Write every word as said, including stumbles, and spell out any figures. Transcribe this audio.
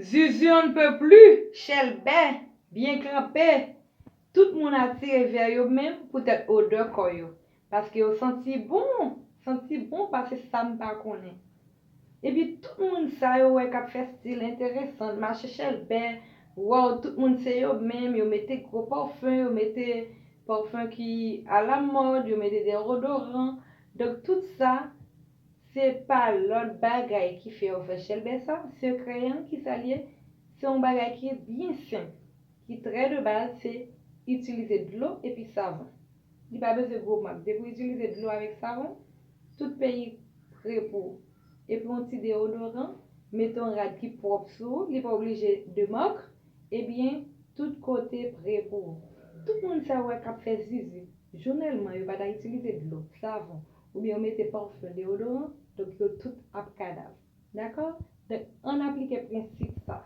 Zuzu on ne peut plus, Chèlbè, byen kanpe. Tout moun atire vè yo menm poutèt odè kò yo. Paske yo santi bon, santi bon pase sa m pa konnen. Epi tout moun sa yo wè k ap fè stil enteresan, mache Chèlbè, waw, tout moun se yo menm, yo mete gwo pafen, yo mete pafen ki alamòd, yo mete deodoran. Donk tout sa, se pa lòt bagay ki fè yo fè Chèlbè sa, sekrè an ki sa l ye, se yon bagay ki byen senp, ki trè de baz, se itilize dlo epi savon. Li pa bezwen gwo mak. Depi w itilize dlo avèk savon, tout peyi pre pou ou. Epi yon ti deodoran, mete yon rad ki pwòp sou ou, li pa oblije de mak, ebyen, tout kote pre pou ou. Tout moun sa yo wè k ap fè zuzu, jounèlman yo pa ta itilize dlo, savon, oubyen yo mete pafen, deodoran, donk yo tout ap kadav. Dakò? Donk, ann aplike prensip sa.